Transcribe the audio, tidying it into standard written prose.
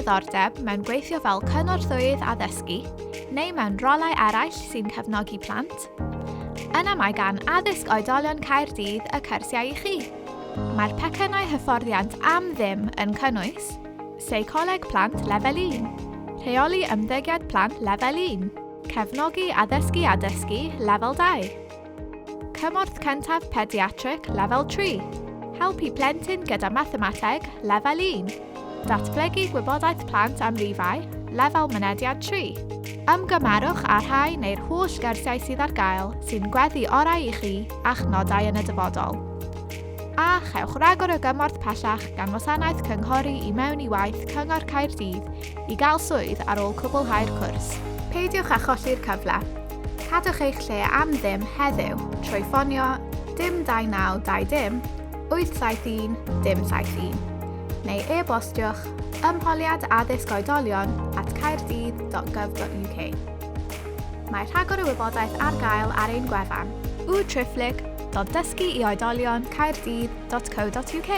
ddiddordeb mewn gweithio fel cynorthwyydd addysgu neu mewn rolau eraill sy'n cefnogi plant? Yna mae gan Addysg Oedolion Caerdydd y cyrsiau i chi. Mae'r pecynnau hyfforddiant am ddim yn cynnwys Seicoleg Plant Lefel 1, Rheoli Ymddygiad Plant Lefel 1, Cefnogi Addysgu a Dysgu Lefel 2, Cymorth Cyntaf Pediatric Lefel 3, Helpu Plentyn gyda Mathemateg Lefel 1, Datblygu Gwybodaeth Plant am Rifau Lefel Mynediad 3. Ymgymerwch â rhai neu'r holl gyrsiau sydd ar gael sy'n gweddu orau i chi a'ch nodau yn y dyfodol. A chewch ragor o gymorth pellach gan Wasanaeth Cynghori i Mewn i Waith Cyngor Caerdydd i gael swydd ar ôl cwblhau'r cwrs. Peidiwch â cholli'r cyfle. Cadwch eich lle am ddim heddiw trwy ffonio dim 2920 871 dim 71 neu e-bostiwch ymholiad addysg oedolion at caerdydd.gov.uk. Mae rhagor o wybodaeth ar gael ar ein gwefan www.dysguioedolioncaerdydd.co.uk.